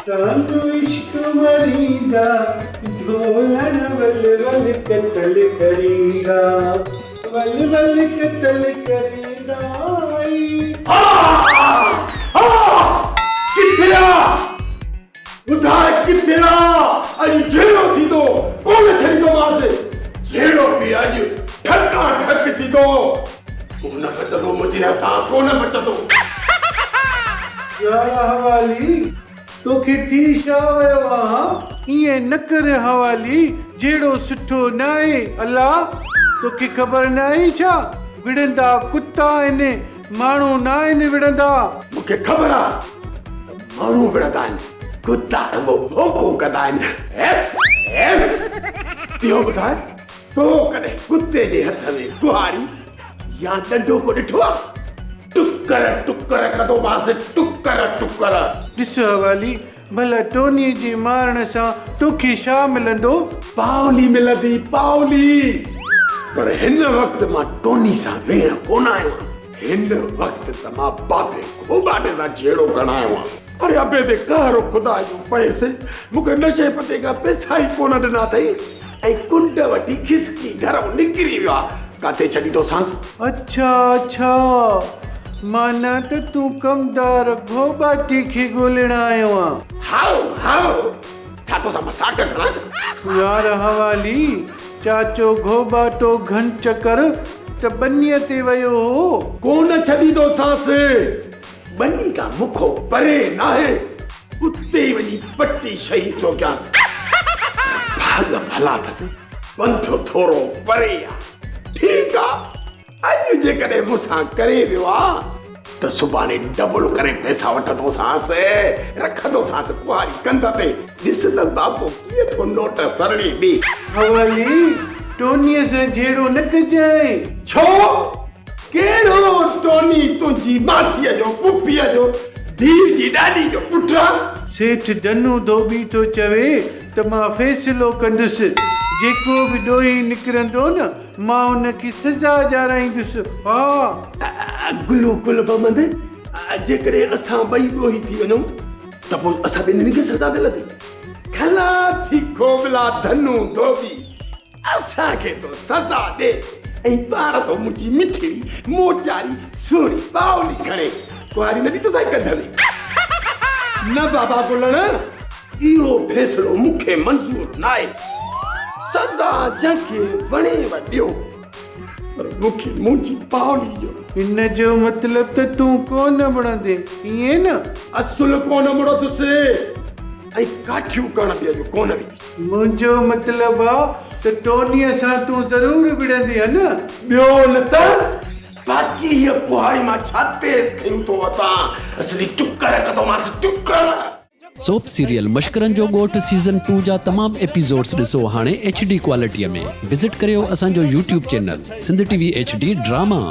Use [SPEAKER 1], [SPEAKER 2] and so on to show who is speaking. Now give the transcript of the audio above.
[SPEAKER 1] سانو عشق مريندا، ڍولڻ ول ول قتل ڪريندا، ول ول قتل ڪريندا اي.
[SPEAKER 2] ڪٿي آ؟ ٻڌاء ڪٿي آ؟ اڄ جهيڙو ٿيندو، ڪونه ڇڏيندومانس. جهيڙو به اڄ ٺڪان ٺڪ ٿيندو. ڪونه بچندو منهنجي هٿان ڪونه بچندو.
[SPEAKER 1] يار حوالي توکي ٿي ڇا ويو آ ها؟ ائين نه ڪر حوالي جهيڙو سٺو ناهي الا توکي خبر ناهي ڇا وڙهندا ڪتا آهن ماڻهو ناهن وڙهندا.
[SPEAKER 2] مون کي خبر آ ته ماڻهو وڙهندا آهن ڪتا رڳو ڀونڪون ڪندا آهن. اهو ٻڌاء تو ڪڏهن ڪتي جي هٿ ۾ ڪهاڙي يا ڏنڊو ڪو ڏٺو آ؟ ٽڪر ٽڪر ڪندومانس ٽڪر ٽڪر.
[SPEAKER 1] ڏس حوالي، ڀلا ٽوني جي مارڻ سان توکي ڇا ملندو؟
[SPEAKER 2] پاولي ملندي پاولي. پر هن وقت مان ٽوني سان ويهڻ ڪونه آيو آهيان. هن وقت ته مان بابي کوٻاٽي سان جهيڙو ڪرڻ آيو آهيان. اڙي ابي تي قهر خدا جو پئس، مون کي نشي پتي کان پئسا ئي ڪونه ڏنا اٿئي ۽ ڪنڊ وٺي کسڪي گهرئون نڪري ويو آ. ڪاٿي ڇڏيندوسانس؟
[SPEAKER 1] اڇا اڇا، معنيٰ ته تون ڪمدار گهوٻاٽي کي ڳولڻ آيو آن.
[SPEAKER 2] هائو هائو، ڇا توسان مذاق ڪران ڇا؟
[SPEAKER 1] يار حوالي، چاچو گهوٻاٽو گهن چڪر ته ٻنيء تي ويو هو.
[SPEAKER 2] ڪونه ڇڏيندوسانس. ٻني کان مکو پري ناهي، اتي ئي وڃي پٽي شهيد ٿو ڪيانس. ڀاڳ ڀلا اٿس، پنڌ ٿورو پري آ. ٺيڪ آ، اڄ جيڪڏهن مون سان ڪري ويو آ ته سڀاڻي ڊبل ڪري پئسا وٺندوسانس، رکندوسانس ڪهاڙي ڪنڌ تي. ڏس ته بابو ڪيئن ٿو نوٽ سرڙي ڏي.
[SPEAKER 1] حوالي، ٽونيء سان جهيڙو نه ڪجانء.
[SPEAKER 2] ڇو؟ ڪهڙو ٽوني تنهنجي ماسيء جو پڦيء جو ڌيء جي ڏاڏي جو پٽ آ؟
[SPEAKER 1] سيٺ ڌنو ڌوٻي ٿو چوي ته مان فيصلو ڪندس، جيڪو به ڏوهي نڪرندو نه مان ان کي سزا ڏيارائيندس، ها!
[SPEAKER 2] گلو گل محمد، جيڪڏهن اسان ٻئي ڏوهي ٿي وڃون ته پوء اسان ٻنهين کي سزا ملندي. کلا ٿي کوٻلا ڌنو ڌوٻي. اسان کي ٿو سزا ڏي ۽ پاڻ ٿو منهنجي مٺڙي موچاري سهڻي ٻاولي کڻي ڪنواري نه ڏيندوسانء ڪنڌ ۾. نه بابا گلڻ اهو فيصلو مون کي منظور ناهي. سزا جنهن کي وڻيو ڏيو پر مون کي منهنجي ٻاولي ڏيو.
[SPEAKER 1] ان جو مطلب ته تون ڪونه مڙندين ائين نه؟
[SPEAKER 2] اصل ڪونه مڙندس ۽ ڪاٺيون ڪرڻ به اڄ ڪونه ويندس.
[SPEAKER 1] منهنجو مطلب آ ته ٽونيء سان تون ضرور وڙهندين ها نه؟
[SPEAKER 2] ٻيو نه ته باقي هيء ڪهاڙي مان ڇاتي کنيون ٿو وتان، اصلي ٽڪر ڪندومانس ٽڪر.
[SPEAKER 3] سوپ سيريل مشڪرن جو ڳوٺ سيزن ٽو جا تمام ايپيسوڊس ڏسو هاڻي ايڇ ڊي ڪوالٽي ۾ وزٽ ڪريو اسان جو YouTube channel Sindh T V H D drama.